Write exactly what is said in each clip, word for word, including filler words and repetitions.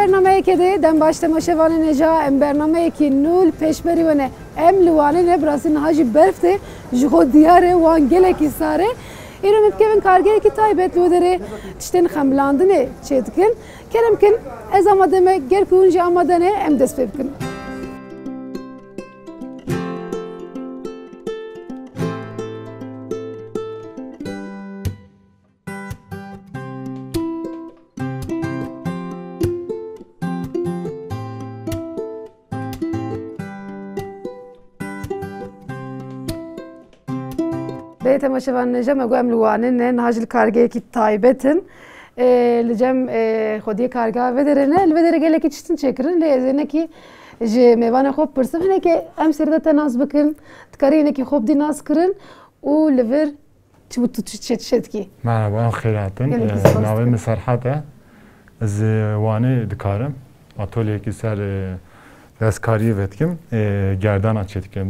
Bernameyekê de dem baş temaşevanên hêja, em bernameyekî nû li pêşberî we ne. Em li Wanê ne, bi rastî niha jî berf tê, ji xwe diyar e, Wan gelekî sar e. Îro em ê bikevin kargehekî taybet li wê derê tiştên xemlandinê çêdikin. Kerem kin, ez amade me, ger ku hûn jî amade ne, em dest pê bikin. Belê temaşevanên hêja, me got em li Wanê ne, niha jî li kargehekî taybet in. Ê, li cem, ê, xwediyê kargeha vê derê ne, li vê derê gelekî tiştin çêkirin, lê ez ê hinekî ji mêvanê xwe bipirsim, hinekî em sêrîda te nas bikin, dikarî hinekî xwe bidî nas kirin û li vir çi û tu çi çê, çi çê dikî? Merhaba, em xêr hatin. Gelekî Ee, spas navê dikim. Min Serhat e. Ez ê Wanê dikarim. Atolyeyekî ser, e, destkariyê vedikim. E, gerdana çêdikim.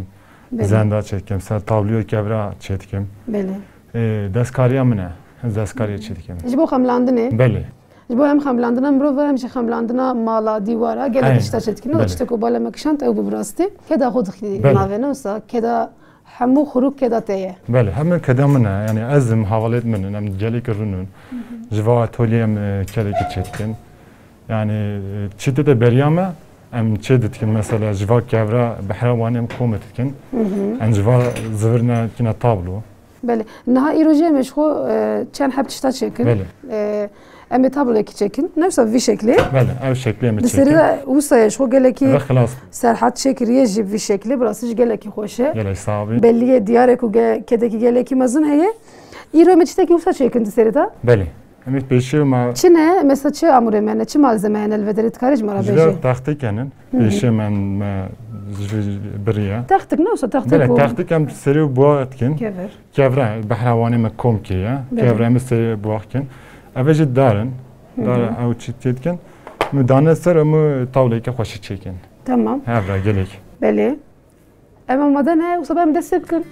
Belê. Zenda çêdikim. Ser tabloya kevra çêdikim. Belê. E, destkariya min e. Ez destkariya çêdikim. Ji bo xemlandinê? Belê. Ji bo hem xemlandina mirov e, hem jî xemlandina mala, dîwara, gelek Aynen. Tişta çêdikin. O Belê. Tiştek ku bala me kişand, ew bû bi rastî. Keda xwe dixî Belê. Navê ne wisa, keda hemû xurûk keda te ye. Belê, hemû keda min e. Yani ez im, hevalêt min in, em gelekî rûn in. Hı hı. Ji va atolyê em, e, gelekî çêdikin. Yani, e, çi tê de beriya me, em çê dikin mesela ji va kevra behra Wanê em kom dikin. Hı hı. Em ji va zivirna kina tablo. Belê. Niha îro jî em ê ji xwe, e, çend heb tişta çêkin. Belê. E, em ê tabloyekî çêkin. Ne wisa vî şeklê. Belê, ev şeklê em ê Di serî çêkin. De wisa ye ji xwe gelekî Ve xilas. Serhat çêkiriye jî vî şeklê. Bi rastî jî gelekî xweş e. Gelek sax bî. Bellî ye, diyar e ku ge-, kedekî gelekî mezin heye. Îro em ê tiştekî wisa çêkin di serî de. Belê. Em ê pêşiya me Çi ne? Mesela çi amûrê me ne? Çi malzeme hene li vê derê, dikarî ji me re Ji bêjî? Textik henin. Hı hı. Pêşiya me, me ji vê biriye. Textik ne wisa textik Belê, û textik em serî û buwa dikin. Kever. Kevra, behra Wanê me kom kiriye. Belê. Kevra em ê serî buwa dikin. Ev jî dar in. Hı hı. Dar ew çi tê dikin. Em dane ser em tabloyeke xweşî çêkin. Tamam. Hev re gelek. Belê. Em amade ne, wisa em dest pê bikin.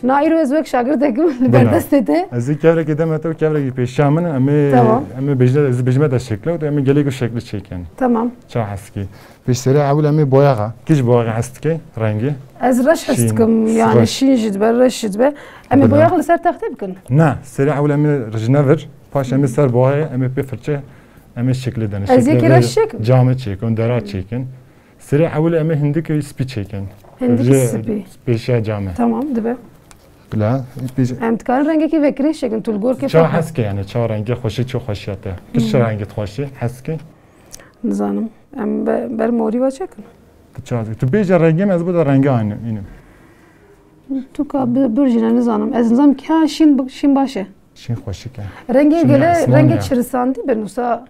Na îro ez wek şagirdek im li ber Bela. Destê te. Ez ê kevrekê deme te û kevrekî pêşiya min, em ê, Tamam. Em ê bêjine, ez ê bêjime te şekle û em ê gelek û şekli çêkin. Tamam. Ça heskî. Pêş serê ewil em ê boyaxa. Kî ji boyaxa hez dike rengê? Ez reş hez Şîn, dikim, yani reş. Şîn jî dibe, reş jî dibe. Em ê Bela. Boyax li ser textê bikin. Ne, serê ewil em ê rijine vir, paş em ê ser boyaxê, em ê pê firçe, em ê şekli dene. Ez Şekli yekê vê reş çêkim. Camê çêkin, dera çêkin. Serê ewil em ê hindik spî çêkin. Hindik Ji spî. Pêşiya camê. Tamam, dibe. Bila, pêş- Em dikarin rengekî vekirî çêkin, tu li gor kêfa Ça xwe. Hez ke yani, ça rengê xweşî, çi xweşiya te. Kî çi Hı. Rengê xweşî, hez ke? Nizanim. Em be-, ber morî ve çekin. Tu çazik. Tu bêje rengê me, ez bû de rengê aynî înim. Tu ka bi-, birjîne nizanim. Ez nizanim ki ha şîn bi-, şîn baş e. Şîn xweşik e. Rengê Şîn gele, esmanî rengê ye. Çirisandî be nusa.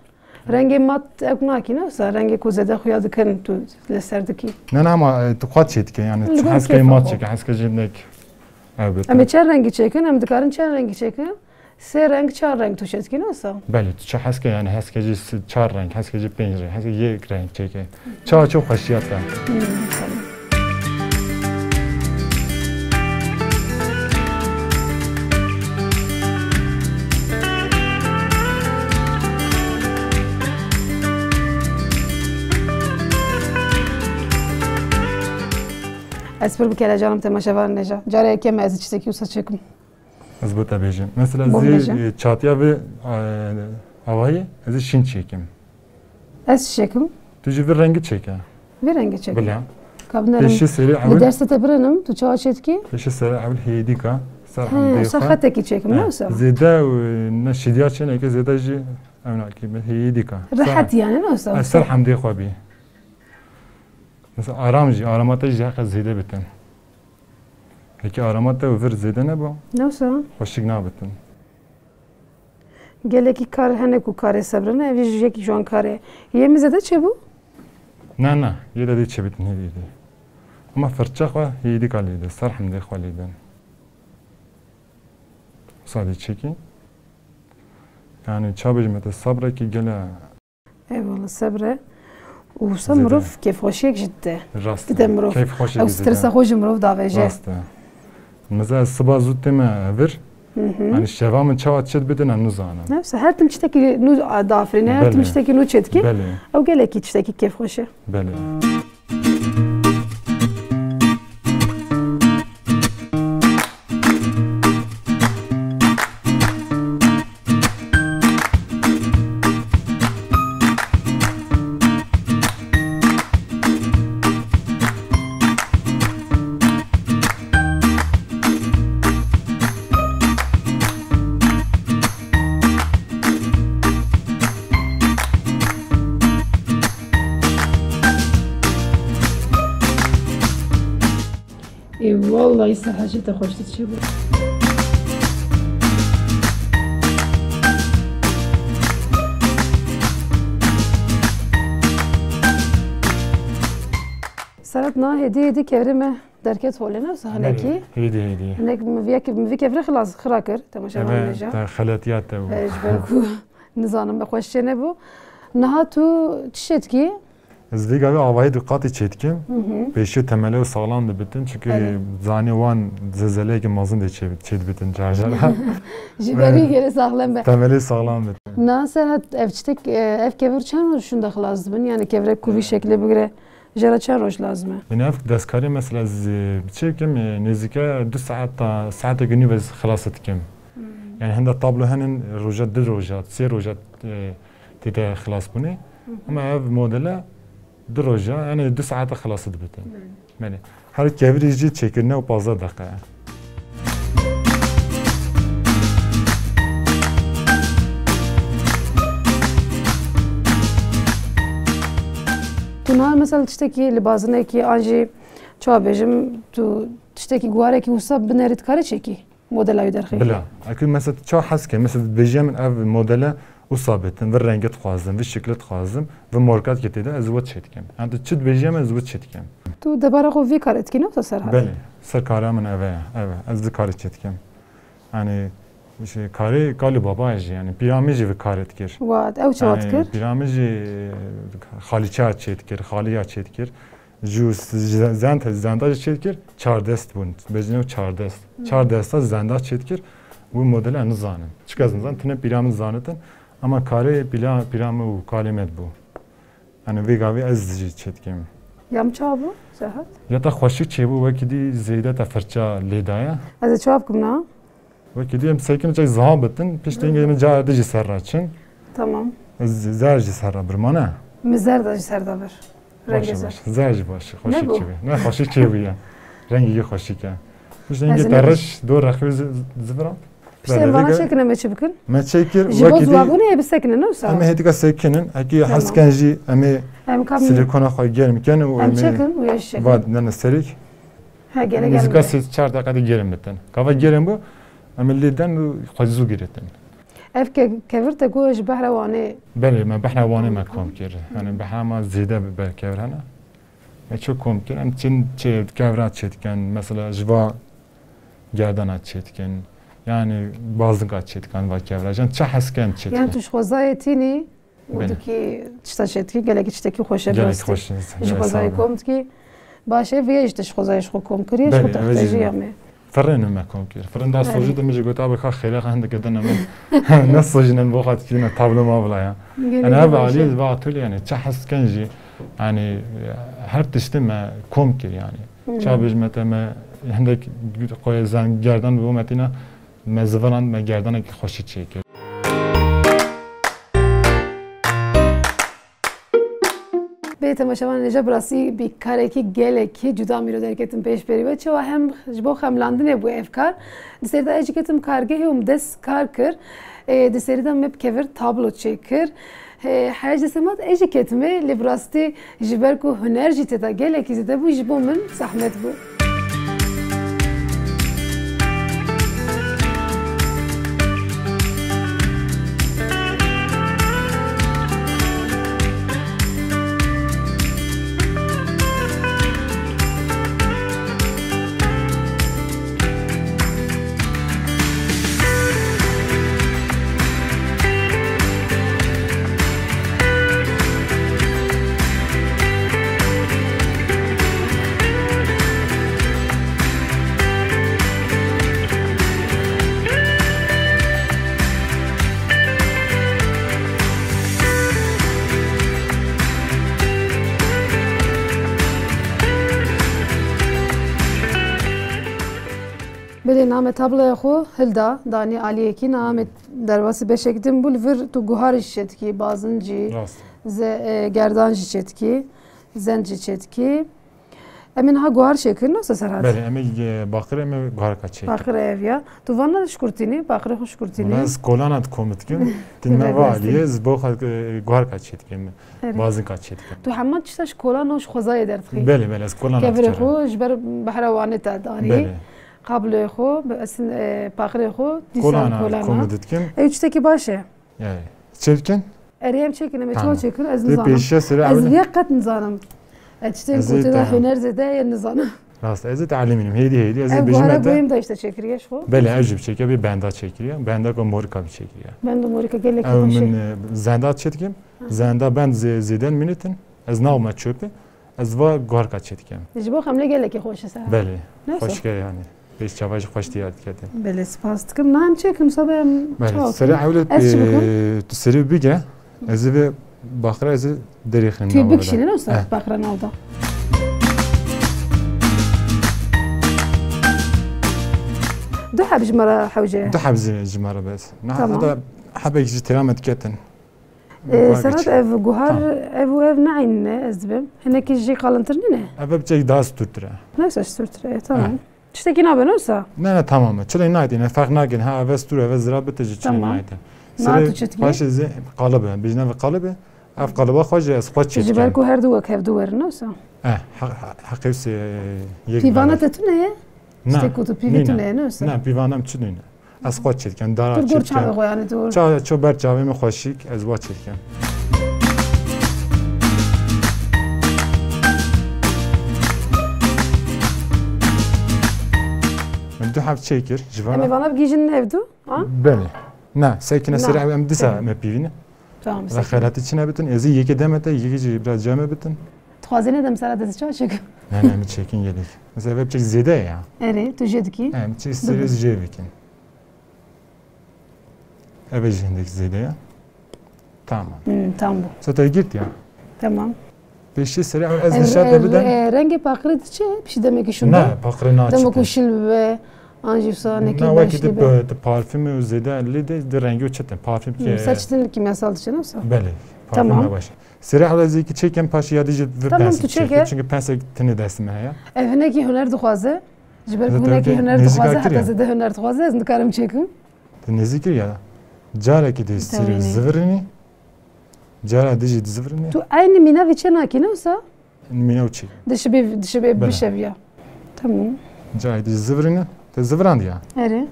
Rengê mat ek nakî ne wisa. Rengê ku zêde xuya dikin tu li ser dikî. Ne, ne, ama, e, tu xwe çê dike yani. Li gor Heskê kêfa mat xwe. Çêke, heskê jindek. Evet. Em ê çend rengî çêkin, em dikarin çend rengî çêkin? Sê reng, çar reng tu çêdikî, ne wisa? Belê, tu çi hez ke, yani hez ke jî s-, çar reng, hez ke jî pênc reng, hez ke yek reng çêke. Ça çi xweşiya te. Hmm, tamam. Ez pir bi kelecan im temaşevanên hêja. Cara yekê me ez ê tiştekî wisa çêkim. Ez bo te bêjim. Mesela Bo zî, bêje. E, çatiya vê, e, avayî, ez ê şîn çêkim. Ez çi çêkim? Tu jî vî rengî çêke. Vî rengî çêkim. Bila. Ka binerim. Pêşî serê Li ewil. Dersê te birenim, tu çawa çêdikî? Pêşî serê ewil hêdîka. Ser He, hemdê wisa xwe. Xetekî çêkim, He, ne wisa? Zêde, e, ne şîdiya çêneke, zêde jî ewnakî me hêdîka. Rehet yani, ne wisa? Ez ser hemdê xwe bî. Mesela aram jî, arama te jî heqe zêde bitin. Heke arama te vir zêde nebû, Ne wisa? Xweşik nabitin. Gelekî kar hene ku karê sebir in, ev jî yekî ji wan kar e. Yê min zêde çêbû? Na, na, yê de dê çêbitin hêdî hêdî. Ama firça xwe hêdî ka lê de, ser hemdê xwe lê de. Wisa dê çêkî. Yani ça bêjim te, sabrekî gele. Eyvallah, sebre. Û wisa Zêde. Mirov kêfxweşiyek jî dide. Rast e. Dide mirov. Keyfxweşiyek Ew dide. Stresa xwe ji mirov davêje. Rast e. Mize ez siba zû tême vir. Hı hı. Hani şeva min çawa çêt bidin em nizanin. Nefse her tim tiştekî nû dafirîne, her tim Belê. Tiştekî nû çêt dike. Belê. Ew gelekî tiştekî kêfxweş e. Belê. Ê, wallahî Serhat jî te xweştir çêbû. Serhat, na hêdî hêdî kevirê me derket holê, ne wisa hinekî? Belê, hêdî hêdî. Hinek min vî, min vî kevirê xilas xira kir, temaşevan Eve bêje. Te xeletiya te bû. E, ji ber ku nizanim, me xweş çê nebû. Niha tu çi şêtkî? Ez vê gavê avahî du qatî çêdikim. Hı hı. Pêşiyo temelê û saxlam dibitin. Çünkü Evet. Zanî wan zelzeleyeke mezin de çê-, çêdibitin car car. Ji berî Evet. Gere saxlem be. Temelê saxlam bitin. Na Serhat, ev çitek, e, ev kevir çend roj şûnde xilas dibin? Yani kevirek ku vî şekilê bigire, jê re çend roj lazim e? Yani ev destkarî mesela ez, e, çêkim, e, nêzîke du saet ta saeteke nîv ez xilas dikim. Hmm. Yani henda tablo henin roja, du roja, sê roja, e, tê de xilas bûne. Hı hı. Ama ev modele du roja, yani du saete xilas dibite. Belê. Belê. Her kevirî jî çêkirine û pazdeh deqe ye. Tu niha mesela tiştekî li bazinekî an jî çawa bêjim, tu tiştekî guharekî wisa binerî dikarî çêkî? Modela wî derxî. Bila. Ekî mesela tu çawa hez ke? Mesela dibêje min ev modele wisa bitin, vî rengî dixwazim, vî şikli dixwazim, vî morka dikê tê de, ez wî çê dikim. Yanî tu çi dibêje min, ez wî çê dikim. Tu debara xwe vî karê dikî, ne wisa Serhat? Belê. Ser kara min ev e, ev e. Ez vî karê çê dikim. Yanî, şey, karê kal û baba jî, yanî pîra min jî vî karê dikir. Wat, ew çawa dikir? Yanî pîra min jî, e, xalîçeya çê dikir, xaliya çê dikir. Ji, ji zend, zenda jî çêdikir, çar dest bûn. Bejine û çar dest. Hmm. Çar desta zenda çêdikir, wî modele nizanin. Çika ez nizanim, tine pîra min zanitin, ama karê pîla, pîra min û kalê me bû. Yani vê gavê ez jî çêdikim. Ya min çawa bû, Serhat? Ya te xweşik çêbû, wekî dî zêde te firça lê daye. Ez ê çawa bikim na? Wekî dî em sekin çek ziha bitin, piştî hingê min cara dî jî ser re çin. Tamam. Ez zer jî ser re birmane. Min zer de jî ser de bir. Rengê Baş e, zer. Baş e. Zer jî baş e. Xweşik çêbû. Ne, xweşik çêbû ya. Rengî xweşik e. Piştî hingê te reş do rexî zi-, ziviran. Piştî em vana çêkin em ê çi bikin? Me çêkir. Ji bo ziwabûnê ê bisekinin, ne wisa? Em ê hêdika sekinin. Ekî hez ken jî em ê silîkona xwe germ ken û em ê çêkin û ya jî çêkin. Vad, ne, ne, serîk. He, gele gel. Nêzîka sê çar deqe de germ bitin. Gava germ bû, em ê lê den û xwe zû girêtin. Ev ke-, kevir te ku ji behra Wanê. Belê, me behra Wanê me kom kir. Yani behra me zêde bi ber kevir hene. Me çok kom kir. Em çin çê kevra çê dikin. Mesela ji va gerdana çê dikin. Yani bazinka çê dikin va kevra. Jan çi hes ken çê dikin. Yani tu ji xwezayê tînî Belê. Û dikî tişta çêdikî gelekî tiştekî xweş e. Gelek xweş e. Ji xwezayê kom dikî. Baş e, vê jî te ji xwezayê ji xwe kom kiriye, ji xwe texte jî ya me. Firîn me kom kir. Firîn da sojî de min jî got, abi ka xêle xwe hindike dene min. Ne sojînen bo xwe dikî, ne tablo ma bila ya. Yani ev alî va atölye yani çi hes ken jî. Yani her tiştê me kom kir yani. Ça bêjime te me hindek qoye zan gerdan bo me tîna. Me ziviran, me gerdanekî xweşik çêkir. Bê temaşevanên hêja, bi rastî bi karekî gelekî cuda mîro derketin pêşberî we. Çawa hem ji bo xemlandinê bû ev kar. Di serî de ez jî ketim kargehê û min dest kar kir. Ê, di serî de me bi kevir tablo çêkir. He, heya ji destê me hat, ez jî ketime, lê bi rastî ji ber ku huner jî tê de gelekî zêde bû, ji bo min zehmet bû. Belê, name tabloya xwe hilda, danî aliyekî, name derbasî beşek din bû, li vir tu guhar jî çêdikî, bazin jî, Rast. ze-, e, gerdan jî çêdikî, zend jî çêdikî. Em ê niha guhar çêkin, nasıl Serhat? Belê, em ê, e, baqirê em ê guharka çêkin. Baqirê ev ya. Tu vana şikurtînî, baqirê xwe şikurtînî. Wala ez kolana dikom dikim, din me Belê, va belê. aliyê, ez bo xwe, e, guharka çêdikim. Erê. Bazinka çêdikim. Tu hema tişta ji kolana û ji xwezayê derdixî. Belê, belê, ez kolana Kevirê dikerim. xwe ji ber behra Wanê te danî. Belê. Qabloyê xwe, bi esin, e, paqirê xwe, dîsa Kolana, kolana. komê dikim. Ew tiştekî baş e. Yani, çêkin? Erê, em çêkin, em ê Tamam. çawa çêkin, ez Dê nizanim. pêşiya sere Ez ewle. vê qet nizanim. Ez tiştên Ez ê gotê de tamam. huner zêde ye, nizanim. Rast, ez ê telimînim. Hêdî, hêdî, ez ê Ev bijime guhara te. goyim da işte çêkiriye ji xwe. Belê, ev jî bi çêke, bir benda çêkiriye. Benda ku morika bi çêkiriye. Benda morika gelek Ev hoş e. min, e, zenda çêdikim. Aha. Zenda ben zê-, zêden minitin. Ez naxme çöpê. Ez va guharka çêdikim. Ji bo xemlê gelekî xweş e Serhat. Belê. Neyse. Xweşke yani. Pêş çava jî xweş diyar diketin. Belê, spas dikim. Na em çêkin, sabe em Belê. çawa Sere bikin? ewle, Ez çi bikim? e, tu serê bigire. Ez ê vê baqira ez ê derêxin Tu nava bikişîne bide. ne usta Eh. baqira navda. Du heb ji me re hewce ye. Du heb ji, ji me re bes. Na Tamam. hada hebek ji têra me diketin. Ee, Bak Serhat, için. ev guhar, Tamam. ev û ev ne eynî ne, ez dibêm. Hinekî jî qalintir nîne? Ev biçek daha stûrtir e. Neyse, stûrtir e, tamam. Ha. Tiştekî nabe, ne wisa? Ne, ne, tamam e. Çilê naytî, ne ferq nakin. Ha, ev stûr, ev zira bite ji çilê Tamam. naytî. Na Sirê tu çi dikî? paşê zê qalib e. Bijne ve qalib e. Ev qaliba xwe jî ez xwe çê Ji dikim. ber ku her du wek hev du werin, ne wisa? Eh, ha-, ha-, heqê se-, yek Pîvana beraber. te tune ye? Na, Tiştek ku tu pîvî nîne. tune ye, ne wisa? Na, pîvana min çi nîne? Ez xwe çêdikim, dara Tu gor çêdikim. çavê xwe, yani tu. Ça-, ço ber çavê min xweşik, ez wa çêdikim. Min du heb çêkir, ji Em vana. ê vana bigihîjin ev du, ha? Belê. Na, sekine Na. serê em disa Belê. me pîvîne. Tamam, Ve sekine. xelatî çi nebitin, ez ê yekê deme te, yekê jî biraz cem bitin. Dixwazî ne dem sera dest çawa çêkim? Ne, ne, min çêkin gelek. Mesela web çek zêde ya. Erê, tu jê dikî? Em çek Dur, serê dur. jê bikin. Eve jî hindek zêde ya. Tamam. Hmm, tam bu. Sota girt ya. Tamam. Pêşî serê ez Ev, nişa te ev, bidem. e, rengê paqirê diçe, pişî demekî şûn Ne, be. paqirê naçite. Demekî şil bibe, an jî wisa nekî Na, wekî beşlî de be. pe-, de parfümü zêde lê de, de rengî çetin. Parfüm Hmm, ki Ser çitin kimyasal diçe, ne wisa? Belê. Parfüm Tamam. ne baş. Serê ewle zî ki çêkem paşê ya dijî vê Tamam, pensek tu çêke. çêke. Çünkü pensek tenê destime heye. Ev hinekî huner dixwaze. Ji ber ku Zaten hinekî ki huner nêzîka dixwaze, kiriye. heta zêde huner dixwaze, ez nikarim çêkim. Tu nêzî kir ya. Carekî dî sirê Tewînê. zivirinî. Cara dijî dizivirinî. Tu eynî mîna vî çê nakî, ne wisa? Mîna û çê. Dişibê, dişibê Bele. bişeviya. Tamam. Carekî dî zivirinî. Te zivirandiya. Erê.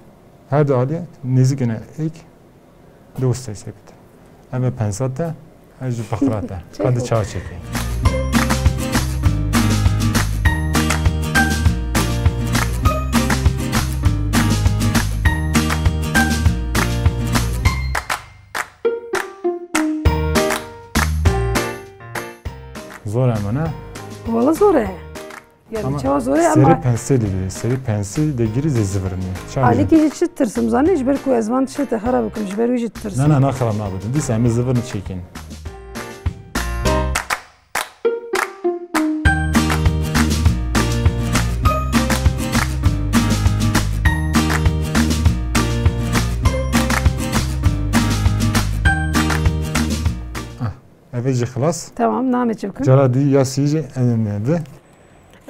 Her du alî nêzîkine êk. Dost hesabite. Eve pensa te, ez ji paqira te. Çek Ka di ol. çawa çekê. Zor e min, ne? Wala zor e. Yani Ama çawa zor e serê ama pensilî de, serê pensilî de girî zê zivirinî. Çawa Alîkî jî çi tirsim zanî, ji ber ku ez van tiştê te xera bikim, ji ber wî jî tirsim. Na, na, na xera nabidin. Dîsa em ê zivirinî çêkin. Ah, ev ê jî xilas. Tamam, namê çi bikim? Cara dî ya sî jî em ê bi.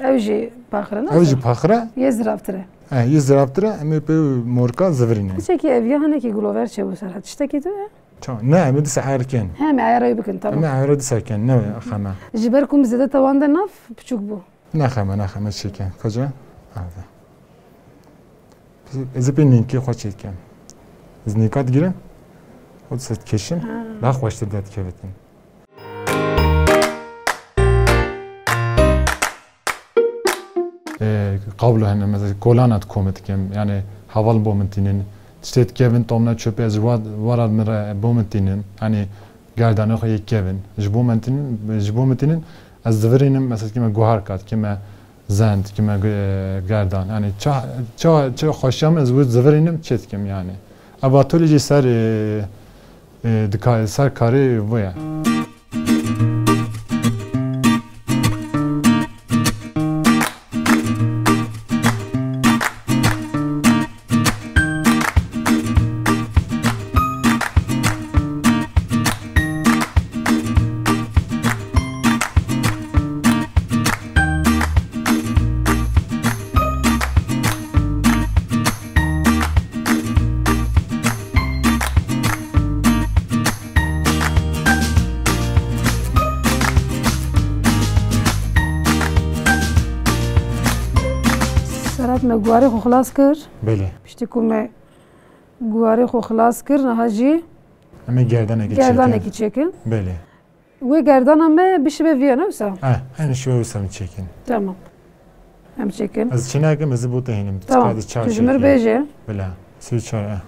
Ew jî paxire, Ew jî nasıl? paxire. Yê ziraftir e. He, yê ziraftir e, em ê pê morka zivirîne. Piçekî ev ya hinekî gulover çêbû ser hat. Tiştekî tu ye? Ça-, ne, em ê disa erkin. He, em ê ayara wî bikin, tamam. Em ê ayara disa kin, ne, axeme. Ji ber ku min zêde tawan de nav piçûk bû. Naxeme, naxeme, çêke. Koca? Ave. Ez ê pê nînkê xwe çêdikim. Ez nîka digirim. Xwe disa dikeşim. Ha. Daha xweştir derdikevitin. E, qablo hene, mesela kolana dikom dikim. Yani heval bo min tînin. Tiştê dikevin tomne çöpê ez ji wa-, wara min re bo min tînin. Yani gerdanê xwe yê kevin. Ji bo min tînin, ji bo min tînin ez zivirînim, mesela kime guhar kat, kime zend, kime, e, gerdan. Yani ça, ça, ça xweşiya min ez wê zivirînim çê dikim yani. Ev atolye jî ser, e, e, dika-, ser karê wê ye. Me guharê xwe xilas kir. Belê. Piştî ku me guharê xwe xilas kir, niha jî Em ê gerdanekî çêkin. Gerdanekî çêkin. Belê. Wê gerdana me bişibe viya, ne wisa? Eh, em şibe wisa em çêkin. Tamam. Em çêkin. Ez çênakim, ez ê bo te hînim. Tamam. Tu ji mir bêje. Bila. Sî û çar, eh.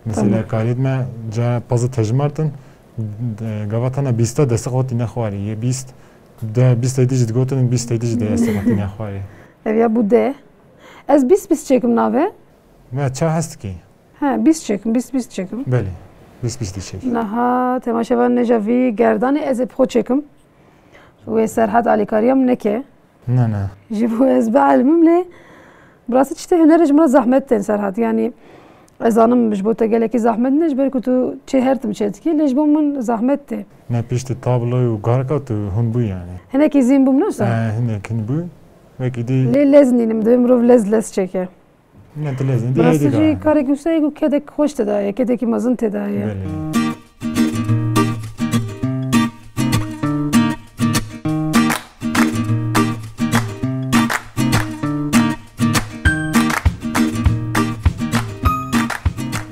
Mesela karêt me ca paza tejmartin, gava tana bîsta destê xwe tîne xwarê. Yê bîst, de bîst teytî jî digotin, bîst teytî jî de destê xwe tîne xwarê. Ev ya bû de. Ez bîst bîst çêkim navê. Me ça hest dikî? He, bîst çêkim, bîst bîst çêkim. Belê, bîst bîst çêkim. Niha temaşevan nêja vî gerdanê ez ê bi xwe çêkim. Wê Serhat alîkariya min neke. Ne, ne. Ji bo ez bielimim lê bi rastî tiştê hunerê ji min re zehmet tên Serhat. Yanî ez zanim ji bo te gelekî zehmet ne, ji ber ku tu çê her tim çê dikî, lê ji bo min zehmet tê. Ne, piştî tabloyê û garka tu hûn bû yanî. Hinekî zîn bûm, ne wisa? E, hinek hûn bû. Wekî dî. Lê lez nînim, divê mirov lez lez çêke. Ne, tu lez nî, dê. Bi rastî jî karek wisa ye ku kedek xweş tê de ye, kedekî mezin tê de ye. Belê.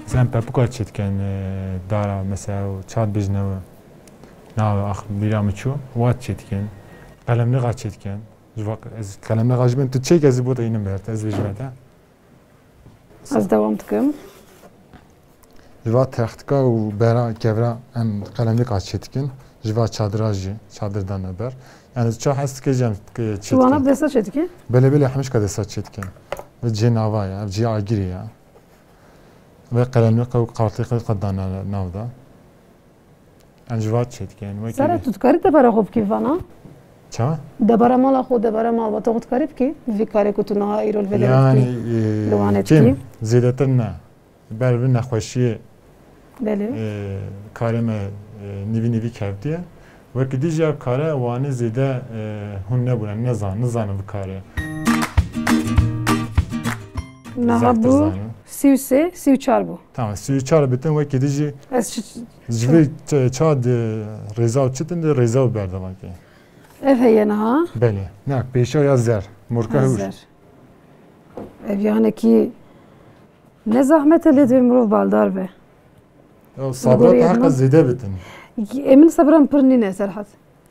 Sen pepuka çê dikin, e, dara, mesela, çat bijne we. Na, ax, bîra min çû, wat çê dikin. Qelemlixa çê dikin. Ji vak, ez qelemlixa ji bin tu çêk ez ê bo te înim ber, ez bêjime te. Ez dewam dikim. Ji va textika û bera kevra em qelemlika çê dikin. Ji va çadira jî, çadir dane ber. Yani ça hes dike jî em çê dikin. Tu wana bi desta çê dikî? Belê, belê, hemişka desta çê dikin. Ve cê nava ya, ev cê agirê ya. Ve qelemlika û qartîqlika dane nav da. Em ji va çê dikin. Wekî Sara, tu dikarî debara xwe bikî vana? Ça? Debara mala xwe, debara malbata xwe dikarî bikî? Vî karê ku tu niha îro li vê derê dikî, e, li Wanê dikî? Kêm, zêdetir ne. Ber vî nexweşiyê, Belê. E, karê me, e, nîvî nîvî kevtiye. Wekî dî jî ev kare Wanê zêde, e, hûn nebûne, nezan-, nizanin vî karê. Niha bû sî û sê, sî û çar bû. Tamam, sî û çar bitin, wekî dî jî Ez çi, ji vê ç-, ça di rêza û çitin di rêza û berdevakê. Ev heye niha. Belê. Ne, pêşa ya zer. Morka hewr. Zer. Ev yanekî ne zahmet e, lê divê mirov baldar be. Ya, sabra te heqa zêde bitin. Ê min sebran pir nîne Serhat.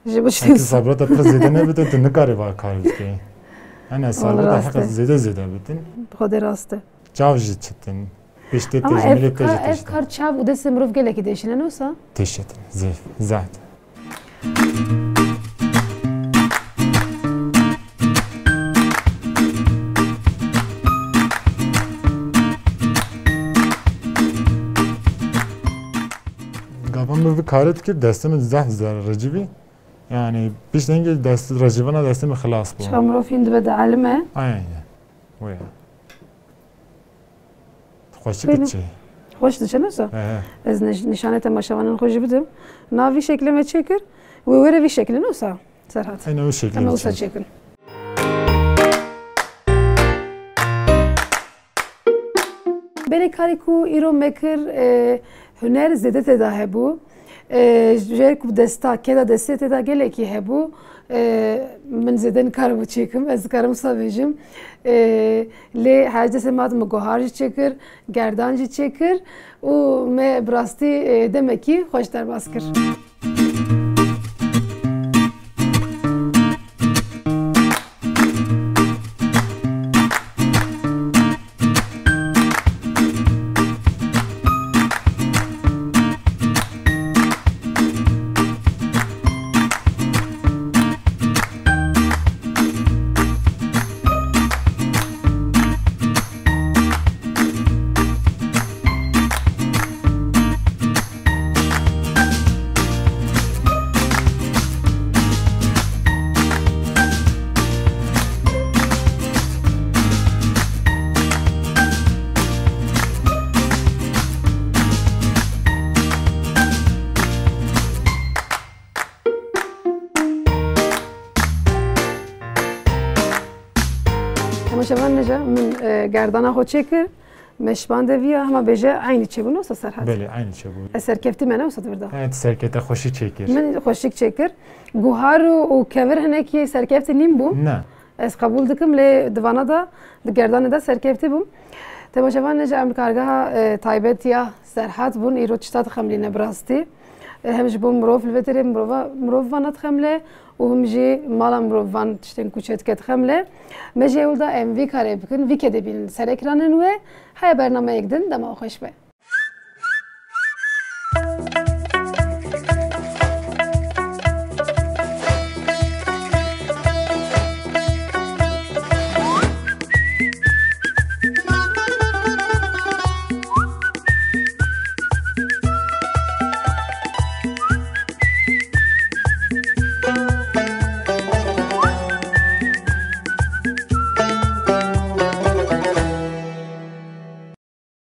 Ji bo Heke sabra te pir zêde nebite, tu nikarî va kar bikî. Hene sabra te heqa zêde zêde bitin. Xwedê rast e. Çav jî çitin. Piştê te jî milê te jî tiştin. Ama ev kar çav û destê mirov gelekî dêşîne, ne wisa? Têşetin. Zêf. Zehf. Gava min vî karê dikir, destê min zehf zerricî bî. Yani, pişt dengê dest, recivana destê min xilas bû. Çawa mirov hîn dibe dielime. Aynen. Wê. Xweşik diçe. Xweş diçe, ne wisa? He, he. Ez nîş-, nîşanê temaşevanên xwe jî bidim. Na vî şeklê me çêkir, wê were vî şeklê, ne wisa? Serhat. Aynen o şekilde. Em ê wisa çêkin. Belê karê ku îro me kir, e, huner zêde tê de hebû. E, ji ber ku desta, keda destê tê de gelekî hebû. E, min zêde nikaribû çêkim, ez dikarim wisa bêjim. E, lê her destê me hat, min guhar jî çêkir, gerdan jî çêkir û me bi rastî, e, demekî xweş derbas kir. Temaşevan nêja min, e, gerdana xwe çêkir. Me şibande viya, hema bêje eynî çêbû, ne wisa Serhat? Belê, eynî çêbû. Ez serkeftî me, ne wisa di vir de? Evet, serkefte xweşî çêkir. Min xweşik çêkir. Guhar û, û kevir hinekî serkeftî nîn bû? Ne. Ez qebûl dikim, lê di vana de, di gerdanê de serkevtî bûm. Temaşevanê ji em li kargeha, e, taybet ya Serhat bûn, îro tişta dixemlîne bi rastî. E, hem ji bo mirov li vê derê mirova, mirov vana dixemle û him jî mala mirov van tiştên ku çêdike dixemle. Me jî ewil da em vî karê bikin, vî kedê bînin ser ekranên wê. Heye bernameyek din, dema xweş be.